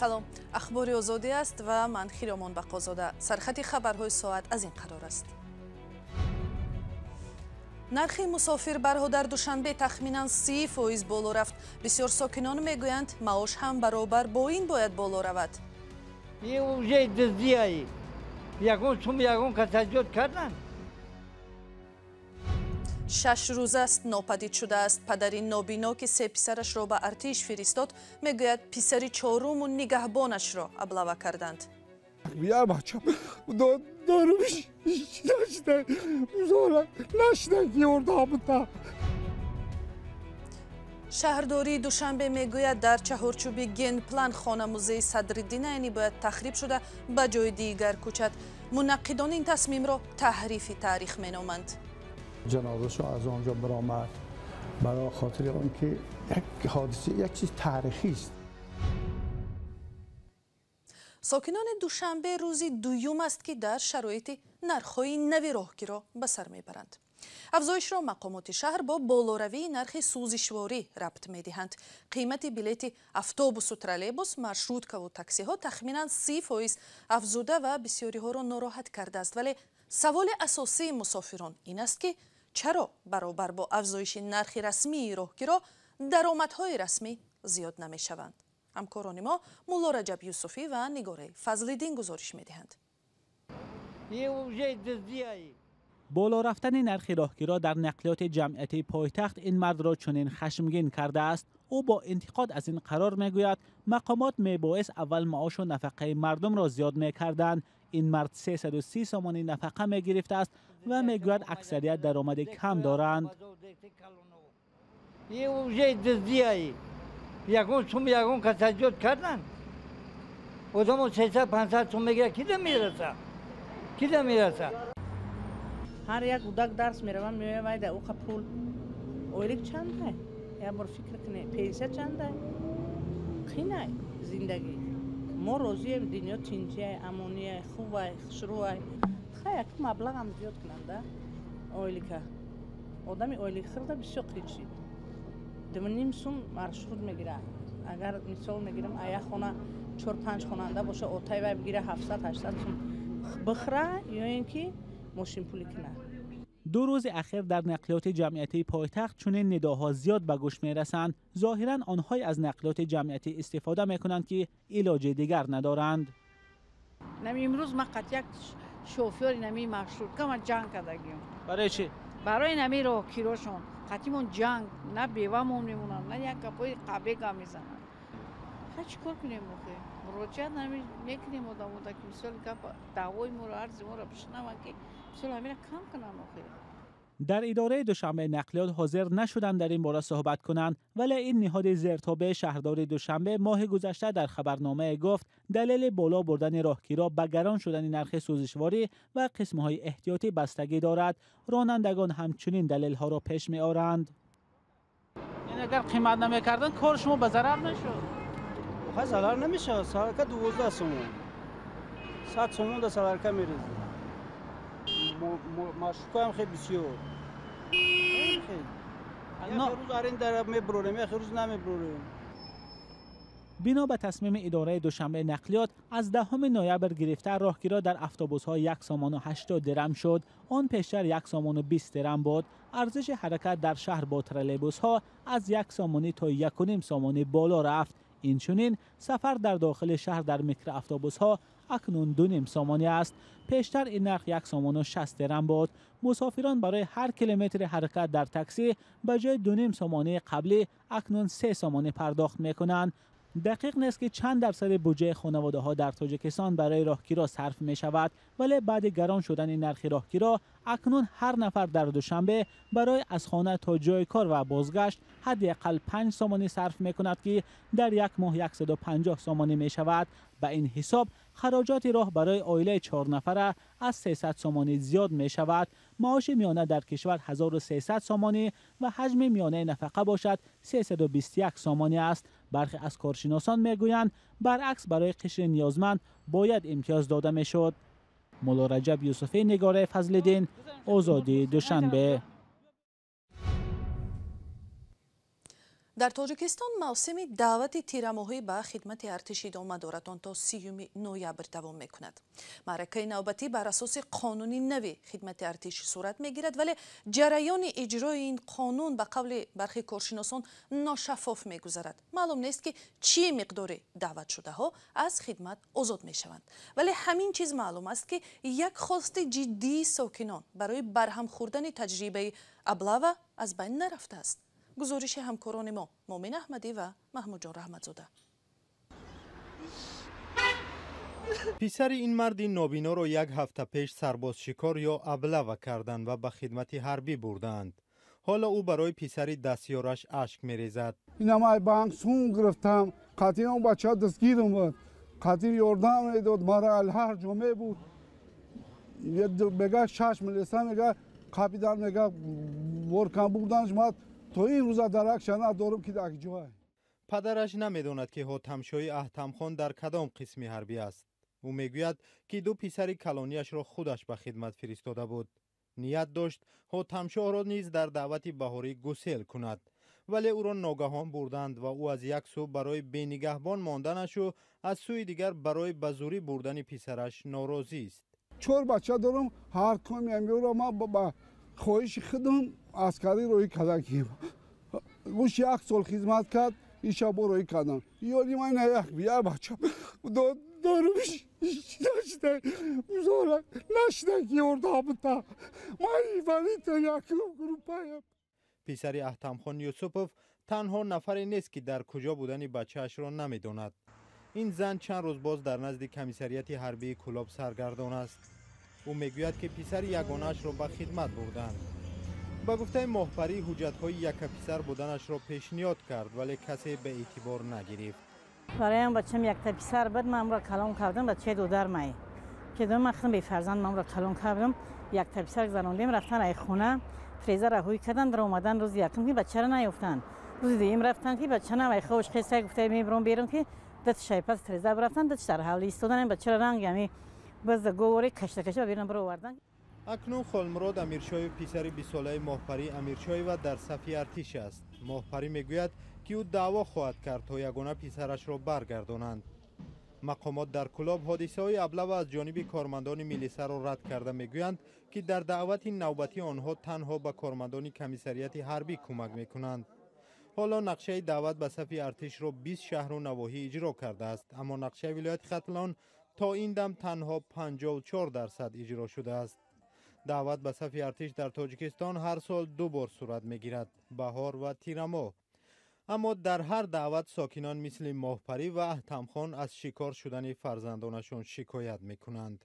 Салом, Ахбори Озодӣ аст ва ман Хиромон Бақозода. Сархати хабарҳои соат аз ин қарор аст. Нархи мусофирбарҳо дар Душанбе тахминан 30% боло рафт. Бисёр сокинон мегӯянд, маош ҳам баробар бо ин бояд боло равад. Уже дуздияи. Ягон сум ягон касаҷот кардан. 6 рӯз аст нопадид шудааст. Падари нобино, ки се писарашро ба артиш фиристод, мегӯяд, писари чоруму нигаҳбонашро облава карданд. Я бачам дорум нашида ёрдамта. Шаҳрдории Душанбе мегӯяд, дар чаҳорчӯби генплан хона-музеи Садриддин Айнӣ бояд тахриб шуда, ба ҷои дигар кӯчад. Мунаққидон ин тасмимро таҳрифи таърих меноманд. Ҷанозашо аз он ҷо баромад, барои хотири он ки як ҳодиса, як чиз таърихӣ аст. Сокинони Душанбе рӯзи дуюм аст, ки дар шароити нархҳои нави роҳкиро ба сар мебаранд. Афзоишро мақомоти шаҳр бо болоравии нархи сӯзишворӣ рабт медиҳанд. Қимати билети автобусу троллейбус, маршруткаву таксиҳо тахминан 30% афзуда ва бисёриҳоро нороҳат кардааст. Вале саволи асосии мусофирон ин аст, ки чаро баробар бо афзоиши нархи расмии роҳкиро даромадҳои расмӣ зиёд намешаванд? Ҳамкорони мо Мулло Раҷаб Юсуфӣ ва Нигораи Фазлиддин гузориш медиҳанд. Боло рафтани нархи роҳкиро дар нақлиёти ҷамъиятии пойтахт ин мардро чунин хашмгин кардааст. Ӯ бо интиқод аз ин қарор мегӯяд, мақомот мебоист аввал маошу нафақаи мардумро зиёд мекарданд. Ин мард 330 сомонӣ нафақа мегирифтааст ва мегӯяд, аксарият даромади кам доранд. Уже дуздияи. Ягон сум ягон касаҷот кардан. Одамо 300, 500 сум мегирад, кида мераса, кида мераса? Ҳар як кӯдак дарс меравам, меоям, вайда уқа пул. Ойлик чандай, як бор фикр кунед, пенсия чандай? Қинай зиндагӣ. Мо розием, дунё тинҷиай, амониай, хубай, хушрӯай. Хай, як маблағам зиёд кунанда ойлика. Одами ойлик хӯрда бисёр қин шид. 2,5 сум маршрут мегирад. Агар мисол мегирам, а як хона чор панҷ хонанда боша, отай вай бигира 700, 800 сум бихӯра ё ин ки мошинпулӣ кунад. 2 рӯзи ахир дар нақлиёти ҷамъиятии пойтахт чунин нидоҳо зиёд ба гӯш мерасанд. Зоҳиран, онҳое аз нақлиёти ҷамъиятӣ истифода мекунанд, ки илоҷи дигар надоранд. Нами имрӯз ман қат як шофёри нами маршрутка ман ҷанг кардагиам. Барои чӣ? Барои нами роҳкирошон қатимон ҷанг. На бевамон мемонанд, на як гапҳои қабе гап мезананд. Ха, чӣ кор кунем охе? Муроҷиат мекунем одамода, ки мисоли гап даъвои моро, арзи моро бишнаванд, ки мисол ҳамира кам кунанд охе. Дар идораи Душанбе нақлиёт ҳозир нашуданд дар ин бора суҳбат кунанд, вале ин ниҳоди зертобеи шаҳрдори Душанбе моҳи гузашта дар хабарномае гуфт, далели боло бурдани роҳкиро ба гарон шудани нархи сӯзишворӣ ва қисмҳои эҳтиётӣ бастагӣ дорад. Ронандагон ҳамчунин далелҳоро пеш меоранд. Ин агар қимат намекарданд, кори шумо ба зарар мешуд? Хай, зарар намешавад. Солярка 12 сомон, 100 сомон да солярка мерезӣ. Маршруткаам хеле бисёр. Рӯз аренда мебурорем, як рӯз намебурорем. Бино ба тасмими идораи Душанбе нақлиёт, аз 10 ноябр гирифта роҳкиро дар автобусҳо 1 сомону 80 дирам шуд. Он пештар 1 сомону 20 дирам буд. Арзиши ҳаракат дар шаҳр бо троллейбусҳо аз 1 сомонӣ то 1,5 сомонӣ боло рафт. Инчунин сафар дар дохили шаҳр дар микроавтобусҳо акнун 2,5 сомонӣ аст. Пештар ин нарх 1 сомону 60 дирам буд. Мусофирон барои ҳар километри ҳаракат дар таксӣ ба ҷои 2,5 сомонии қаблӣ акнун 3 сомонӣ пардохт мекунанд. Дақиқ нест, ки чанд дарсади буҷаи хонаводаҳо дар Тоҷикистон барои роҳкиро сарф мешавад, вале баъди гарон шудани нархи роҳкиро акнун ҳар нафар дар Душанбе барои аз хона то ҷои кор ва бозгашт ҳадди ақал 5 сомонӣ сарф мекунад, ки дар як моҳ 150 сомонӣ мешавад. Ба ин ҳисоб хароҷоти роҳ барои оилаи чорнафара аз 300 сомонӣ зиёд мешавад. Маоши миёна дар кишвар 1300 сомонӣ ва ҳаҷми миёнаи нафақа бошад 321 сомонӣ аст. Бархе аз коршиносон мегӯянд, баръакс, барои қишри ниёзманд бояд имтиёз дода мешуд. Мулло Раҷаб Юсуфӣ, Нигораи Фазлиддин, Озодӣ, Душанбе. Дар Тоҷикистон мавсими даъвати тирамоҳӣ ба хидмати артиш идома дорад. Он то 30 ноябр давом мекунад. Маъракаи навбатӣ бар асоси қонуни нави хидмати артиш сурат мегирад, вале ҷараёни иҷрои ин қонун ба қавли бархи коршиносон ношаффоф мегузарад. Маълум нест, ки чӣ миқдори даъватшудаҳо аз хидмат озод мешаванд. Вале ҳамин чиз маълум аст, ки як хости ҷиддии сокинон барои барҳам хӯрдани таҷрибаи облава аз байн нарафтааст. Гузориши ҳамкорони мо Муъмин Аҳмадӣ ва Маҳмудҷон Раҳматзода. Писари ин марди нобиноро як ҳафта пеш сарбозшикор ё облава карданд ва ба хидмати ҳарбӣ бурданд. Ҳоло ӯ барои писари дастёраш ашк мерезад. Инамай банк сум гирифтам, қатъи он бача дастгирам буд, қатъи ёрдам медод, мара ҳар ҷо мебуд. Мега шаш милиса, мега капитан, мега боркан бурданш мад. То ин рӯза даракша надорам, ки дар ҷой. Падараш намедонад, ки Ҳотамшоҳи Аҳтамхон дар кадом қисми ҳарбӣ аст. Ӯ мегӯяд, ки ду писари калонияшро худаш ба хидмат фиристода буд. Ният дошт Ҳотамшоҳро низ дар даъвати баҳорӣ гусел кунад, вале ӯро ногаҳон бурданд ва ӯ аз як сӯ барои бенигаҳбон монданашу аз сӯи дигар барои ба зӯрӣ бурдани писараш норозист. Чор бача дорам, ҳар коми амёро ман ба хоҳиши худам аскарӣ роҳӣ кардагим. Гӯш як сол хизмат кард, иша бо роҳӣ кардам. Ёди ман як як бача дорум, нашида бузора нашида, ки ёрдам бита. Ман инвалид якум группаям. Писари Аҳтамхон Юсупов танҳо нафаре нест, ки дар куҷо будани бачаашро намедонад. Ин зан чанд рӯз боз дар назди комиссарияти ҳарбии Кӯлоб саргардон аст. Ӯ мегӯяд, ки писари ягонаашро ба хидмат бурданд. Ба гуфтаи Моҳпарӣ, ҳуҷҷатҳои якаписар буданашро пешниҳод кард, вале касе ба эътибор нагирифт. Бароям бачам якта писар буд, ман ӯро калон кардам, бачаи дудармай. Ки ман худам бефарзанд, ман ӯро калон кардам, якта писар гузарондем, рафтан ай хона, фреза раҳоӣ кардан, дар омадан рӯзи якум ки бачаро наёфтанд. Рӯзи дуюм рафтан, ки бача навай хош хеса гуфта мебаром берун, ки дат шайпас фреза рафтан, дат дар ҳавли истодан, бачаро ранг ами баз говори кашта кашта берун баровардан. Акнун Холмурод Амиршоев, писари бистсолаи Моҳпарӣ Амиршоева, дар сафи артиш аст. Моҳпарӣ мегӯяд, ки ӯ даъво хоҳад кард, то ягона писарашро баргардонанд. Мақомот дар Кӯлоб ҳодисаҳои облава аз ҷониби кормандони милисаро рад карда, мегӯянд, ки дар даъвати навбатӣ онҳо танҳо ба кормандони комиссарияти ҳарбӣ кӯмак мекунанд. Ҳоло нақшаи даъват ба сафи артишро 20 шаҳру навоҳӣ иҷро кардааст, аммо нақшаи вилояти Хатлон то ин дам танҳо 54% иҷро шудааст. Даъват ба сафи артиш дар Тоҷикистон ҳар сол ду бор сурат мегирад, баҳор ва тирамоҳ. Аммо дар ҳар даъват сокинон мисли Моҳпарӣ ва Аҳтамхон аз шикор шудани фарзандонашон шикоят мекунанд.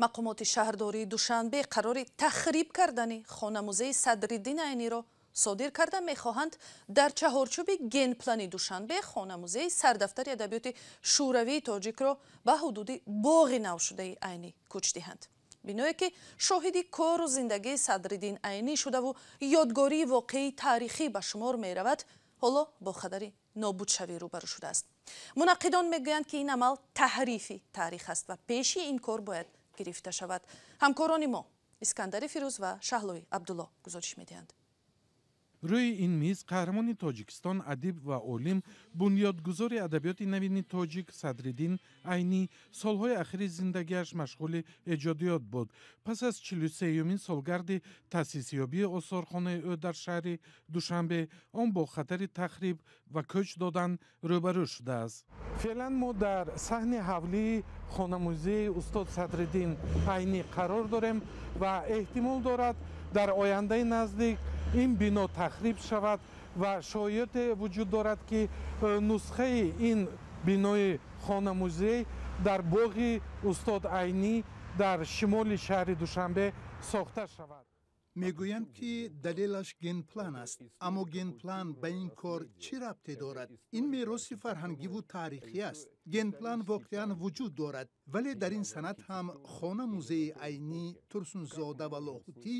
Мақомоти шаҳрдории Душанбе қарори тахриб кардани хонамузеи Садриддин Айниро содир карда, мехоҳанд дар чаҳорчӯби генплани Душанбе хонамузеи сардафтари адабиёти шӯравии тоҷикро ба ҳудуди боғи навшудаи Айнӣ кӯч диҳанд. Биное ки шоҳиди кору зиндагии Садриддин Айнӣ шудаву ёдгории воқеии таърихӣ ба шумор меравад, ҳоло бо хатари нобудшавӣ рӯбарӯ шудааст. Мунаққидон мегӯянд, ки ин амал таҳрифи таърих аст ва пеши ин кор бояд гирифта шавад. Ҳамкорони мо Искандари Фирӯз ва Шаҳлои Абдулло гузориш медиҳанд. Рӯи ин миз қаҳрамони Тоҷикистон, адиб ва олим, бунёдгузори адабиёти навини тоҷик Садриддин Айнӣ солҳои ахири зиндагиаш машғули эҷодиёт буд. Пас аз 43-юмин солгарди таъсисёбии осорхонаи ӯ дар шаҳри Душанбе он бо хатари тахриб ва кӯч додан рӯбарӯ шудааст. Феълан мо дар саҳни ҳавлии хонамузеи устод Садриддин Айнӣ қарор дорем ва эҳтимол дорад, дар ояндаи наздик ин бино тахриб шавад ва шоиёте вуҷуд дорад, ки нусхаи ин бинои хонамузей дар боғи устод Айнӣ дар шимоли шаҳри Душанбе сохта шавад. Мегӯянд, ки далелаш генплан аст, аммо генплан ба ин кор чӣ рабте дорад? Ин мероси фарҳангиву таърихӣ аст. Генплан воқеан вуҷуд дорад, вале дар ин санад ҳам хона музеи Айнӣ, Турсунзода ва Лоҳутӣ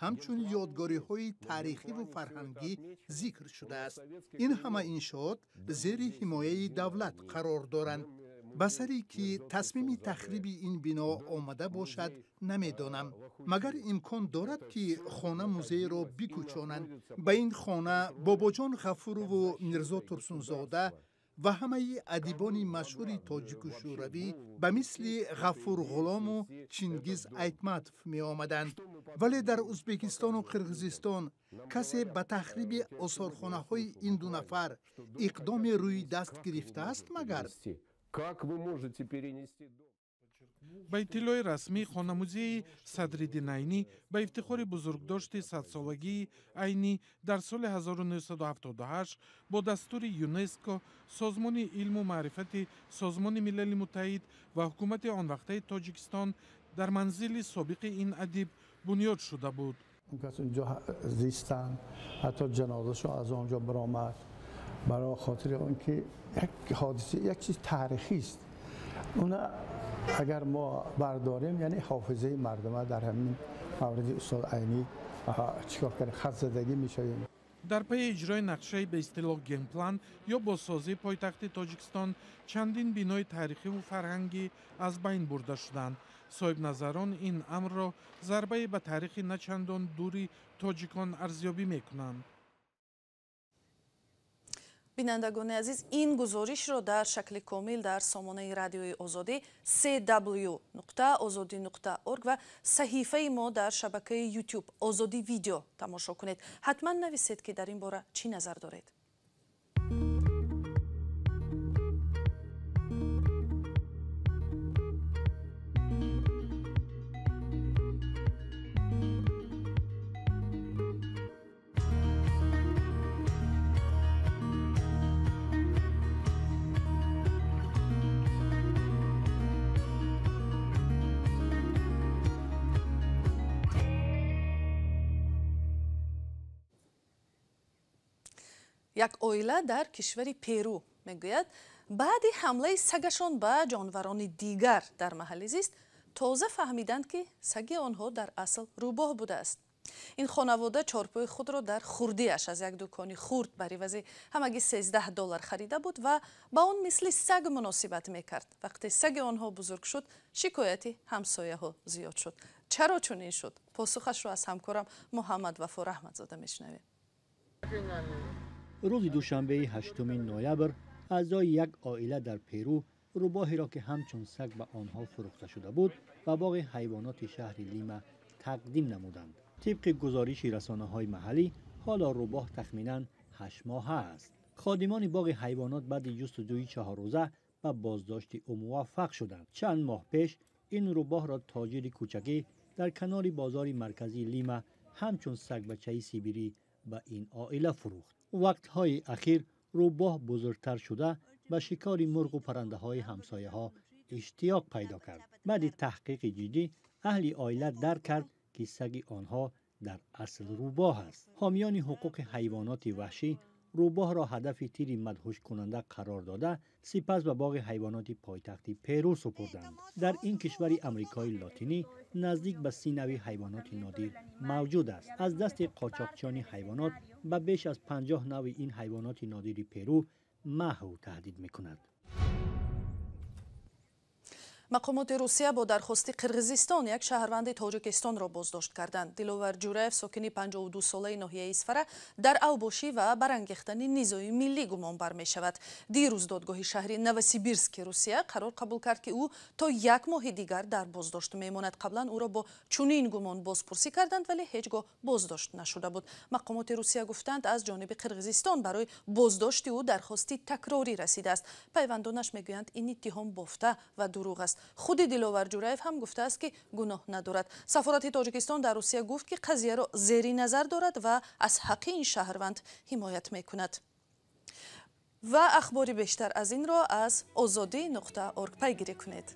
ҳамчун ёдгориҳои таърихиву фарҳангӣ зикр шудааст. Ин ҳама иншоот зери ҳимояи давлат қарор доранд. Ба сари ки тасмими тахриби ин бино омада бошад, намедонам. Магар имкон дорад, ки хона музейро бикӯчонанд? Ба ин хона Бобоҷон Ғафурову Мирзо Турсунзода ва ҳамаи адибони машҳури тоҷику шӯравӣ ба мисли Ғафур Ғулому Чингиз Айтматов меомаданд. Вале дар Ӯзбекистону Қирғизистон касе ба тахриби осорхонаҳои ин ду нафар иқдоми рӯи даст гирифтааст магар? Ба иттилои расмӣ, хонамузеи Садриддин Айнӣ ба ифтихори бузургдошти садсолагии Айнӣ дар соли 1978 бо дастури ЮНЕСКО, Созмони илму маърифати Созмони Милали Муттаҳид ва ҳукумати он вақтаи Тоҷикистон дар манзили собиқи ин адиб бунёд шуда буд. Он кас унҷо зистанд, ҳатто ҷанозашон аз он ҷо баромад, барои хотири он ки як ҳодиса, як чиз таърихист. Уна агар мо бардорем, яъне ҳофизаи мардума дар ҳамин мавриди устод Айнӣ чикор кардем, хатзадагӣ мешавем. Дар пайи иҷрои нақшаи ба истилоҳ генплан ё бозсозии пойтахти Тоҷикистон чандин бинои таърихиву фарҳангӣ аз байн бурда шуданд. Соҳибназарон ин амрро зарбае ба таърихи на чандон дури тоҷикон арзёбӣ мекунанд. Бинандагони азиз, ин гузоришро дар шакли комил дар сомонаи Радиои Озодӣ cw.ozodi.org ва саҳифаи мо дар шабакаи YouTube Озодӣ Видео тамошо кунед. Ҳатман нависед, ки дар ин бора чӣ назар доред. Як оила дар кишвари Перу мегӯяд, баъди ҳамлаи сагашон ба ҷонварони дигар дар маҳалли зист тоза фаҳмиданд, ки саги онҳо дар асл рӯбоҳ будааст. Ин хонавода чорпои худро дар хурдиаш аз як дукони хурд бар ивази ҳамагӣ 13 доллар харида буд ва ба он мисли саг муносибат мекард. Вақте саги онҳо бузург шуд, шикояти ҳамсояҳо зиёд шуд. Чаро чунин шуд? Посухашро аз ҳамкорам Муҳаммад Вафо Раҳматзода мешунавем. Рӯзи душанбеи 8 ноябр аъзои як оила дар Перу рӯбоҳеро, ки ҳамчун саг ба онҳо фурӯхта шуда буд, ба боғи ҳайвоноти шаҳри Лима тақдим намуданд. Тибқи гузориши расонаҳои маҳаллӣ, ҳоло рӯбоҳ тахминан 8 моҳа аст. Ходимони боғи ҳайвонот баъди ҷустуҷӯи чаҳоррӯза ба боздошти ӯ муваффақ шуданд. Чанд моҳ пеш ин рӯбоҳро тоҷири кӯчакӣ дар канори бозори марказии Лима ҳамчун сагбачаи сибирӣ ба ин оила фурӯхт. Вақтҳои ахир рӯбоҳ бузургтар шуда, ба шикори мурғу паррандаҳои ҳамсояҳо иштиёқ пайдо кард. Баъди таҳқиқи ҷиддӣ аҳли оила дарк кард, ки саги онҳо дар асл рӯбоҳ аст. Ҳомиёни ҳуқуқи ҳайвоноти ваҳшӣ рӯбоҳро ҳадафи тири мадҳушкунанда қарор дода, сипас ба боғи ҳайвоноти пойтахти Перу супурданд. Дар ин кишвари Амрикои Лотинӣ наздик ба 30 нави ҳайвоноти нодир мавҷуд аст. Аз дасти қочоқчиёни ҳайвонот ба беш аз 50 нави ин ҳайвоноти нодири Перу маҳв таҳдид мекунад. Мақомоти Русия бо дархости Қирғизистон як шаҳрванди Тоҷикистонро боздошт карданд. Диловар Ҷураев, сокини 52-солаи ноҳияи Исфара, дар авбошӣ ва барангехтани низои миллӣ гумонбар мешавад. Дирӯз додгоҳи шаҳри Новосибирски Русия қарор қабул кард, ки ӯ то як моҳи дигар дар боздошт мемонад. Қаблан ӯро бо чунин гумон бозпурсӣ карданд, вале ҳеҷ гоҳ боздошт нашуда буд. Мақомоти Русия гуфтанд, аз ҷониби Қирғизистон барои боздошти ӯ дархости такрорӣ расидааст. Пайвандонаш мегӯянд, ин иттиҳом бофта ва дурӯғ аст. Худи Диловар Ҷураев ҳам гуфтааст, ки гуноҳ надорад. Сафорати Тоҷикистон дар Русия гуфт, ки қазияро зери назар дорад ва аз ҳаққи ин шаҳрванд ҳимоят мекунад. Ва ахбори бештар аз инро аз озодӣ.орг пайгирӣ кунед.